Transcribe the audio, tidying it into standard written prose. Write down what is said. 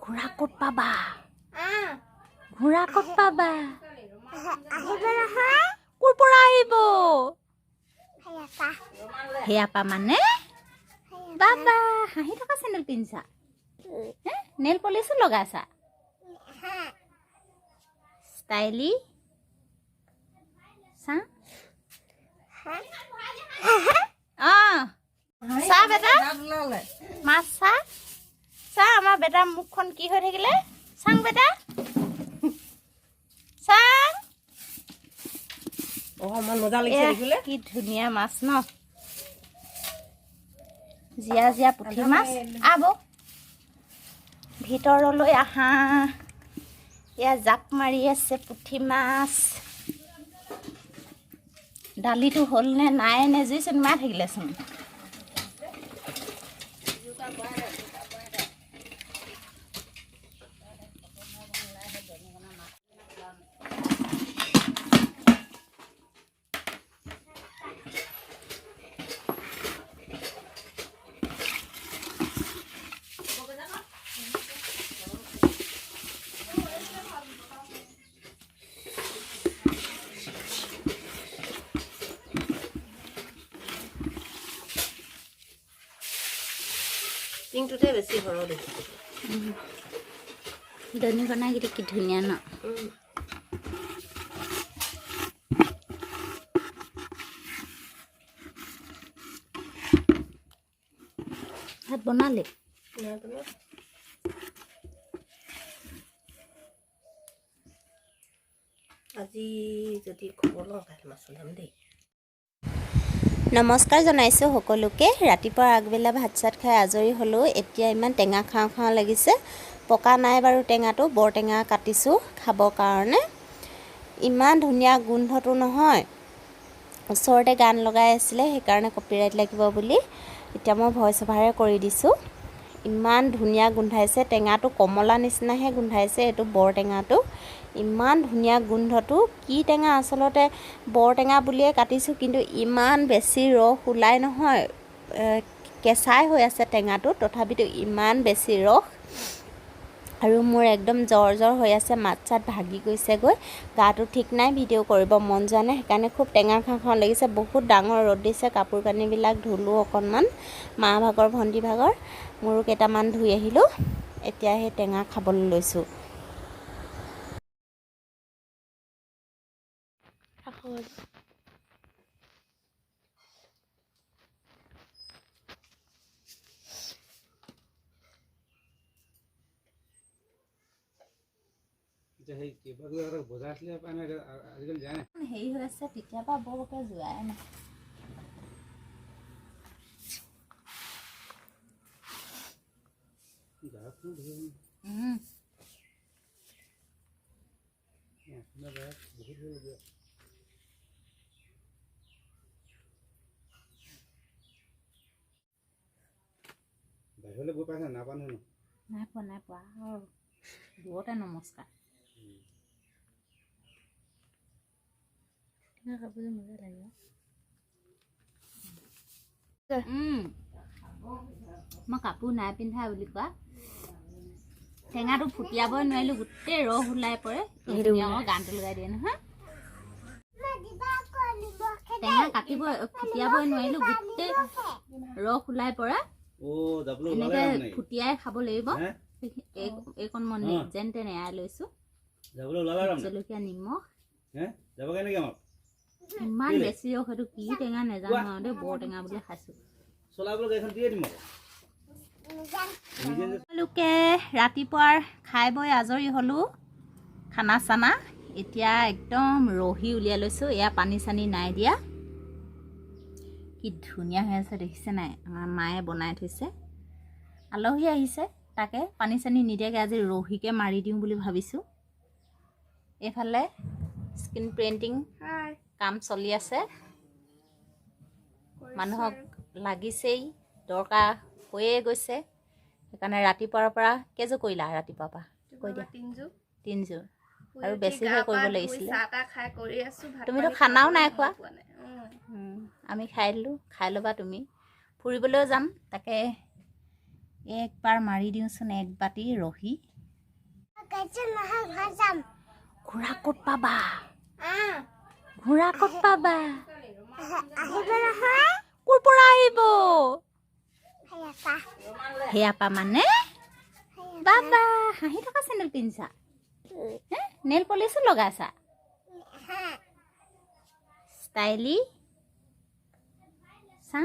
ঘোঁৰা ক'ত পাবা? ঘোঁৰা ক'ত পাবা? ক'ৰ পৰা আহিব? সেয়া পা মানে বাবা হাঁহি থকা চেণ্ডেল পিন্ধিছা, নেইল পলিচো লগাইছা, ষ্টাইলি চা। চা বেটা, মাছ চা চা। আমাৰ বেটাৰ মুখখন কি হৈ থাকিলে? চাং বেটা, চাং। কি ধুনীয়া মাছ ন, জীয়া জীয়া পুঠি মাছ। আব ভিতৰলৈ আহা। এয়া জাপ মাৰি আছে পুঠি মাছ। দালিটো হ'ল নে নাই নে জুই চিনেমা থাকিলেচোন। টিংটোতে বেছি সৰহ দেখিছোঁ। দনিকণাকেইটা কি ধুনীয়া ন। ভাত বনালে? আজি যদি খবৰ লওঁ কাইলৈ মাছ যাম দেই। নমস্কাৰ জনাইছোঁ সকলোকে। ৰাতিপুৱা আগবেলা ভাত চাত খাই আজৰি হ'লোঁ। এতিয়া ইমান টেঙা খাওঁ খাওঁ লাগিছে। পকা নাই বাৰু টেঙাটো, বৰটেঙা কাটিছোঁ খাবৰ কাৰণে। ইমান ধুনীয়া গোন্ধটো নহয়। ওচৰতে গান লগাই আছিলে, সেইকাৰণে কপিৰাইট লাগিব বুলি এতিয়া মই ভইচ অভাৰে কৰি দিছোঁ। ইমান ধুনীয়া গোন্ধাইছে টেঙাটো, কমলা নিচিনাহে গোন্ধাইছে এইটো বৰটেঙাটো। ইমান ধুনীয়া গোন্ধটো। কি টেঙা আচলতে, বৰটেঙা বুলিয়ে কাটিছোঁ, কিন্তু ইমান বেছি ৰস ওলাই নহয়। কেঁচাই হৈ আছে টেঙাটো, তথাপিতো ইমান বেছি ৰস। আৰু মোৰ একদম জ্বৰ জ্বৰ হৈ আছে, মাত চাত ভাগি গৈছেগৈ, গাটো ঠিক নাই, ভিডিঅ' কৰিব মন যোৱা নাই, সেইকাৰণে খুব টেঙা খাওঁ খাওঁ লাগিছে। বহুত ডাঙৰ ৰ'দ দিছে, কাপোৰ কানিবিলাক ধুলোঁ অকণমান, মা ভাগৰ ভণ্টি ভাগৰ, মোৰো কেইটামান ধুই আহিলোঁ। এতিয়া সেই টেঙা খাবলৈ লৈছোঁ। হেৰি হৈ আছে তেতিয়াৰ পৰা বৰকৈ যোৱাই নাই। বাহিৰলৈ গৈ পাইছা? নাপাওঁ নহয়। নাই পোৱা, নাই পোৱা। দূৰতে নমস্কাৰ। মজা লাগিব। মই কাপোৰ নাই পিন্ধা বুলি কোৱা। টেঙাটো ফুটিয়াবই নোৱাৰিলোঁ, গোটেই ৰস ওলাই পৰে। গানটো লগাই দিয়ে নহয়। টেঙা কাটিব ফুটিয়াবই নোৱাৰিলোঁ, গোটেই ৰস ওলাই পৰে। এনেকে ফুটিয়াই খাব লাগিব। এইকণ মই যেন তেন এৰাই লৈছোঁ। জলকীয়া, নিমখ। ইমান বেছি ৰস, সেইটো কি টেঙা নেজানো আৰু দেই, বৰ টেঙা বুলি খাইছোঁ। তেওঁলোকে ৰাতিপুৱাৰ খাই বৈ আজৰি হ'লোঁ, খানা চানা। এতিয়া একদম ৰহি উলিয়াই লৈছোঁ। এয়া পানী চানী নাই দিয়া, কি ধুনীয়া হৈ আছে দেখিছে নাই? আমাৰ মায়ে বনাই থৈছে। আলহী আহিছে, তাকে পানী চানী নিদিয়াকৈ আজি ৰহিকে মাৰি দিওঁ বুলি ভাবিছোঁ। এইফালে স্ক্ৰীণ প্ৰিণ্টিং কাম চলি আছে, মানুহক লাগিছেই, দৰকাৰ হৈয়ে গৈছে। সেইকাৰণে ৰাতিপুৱাৰ পৰা কেইযোৰ কৰিলা? ৰাতিপুৱাৰ পৰা কৈ দিয়া। তিনিযোৰ আৰু বেছিহে কৰিব লাগিছিলে। তুমিতো খানাও নাই খোৱা, আমি খাই দিলোঁ। খাই ল'বা তুমি। ফুৰিবলৈও যাম, তাকে একবাৰ মাৰি দিওঁচোন এক বাতি ৰহি। ঘোঁৰা ক'ত পাবা? ঘোঁৰা ক'ত পাবা? ক'ৰ পৰা আহিব? সেয়া পা মানে বাবা, হাঁহি থকা চেণ্ডেল পিন্ধিছা হে? নেল পলিচো লগাইছা, ষ্টাইলি। চা।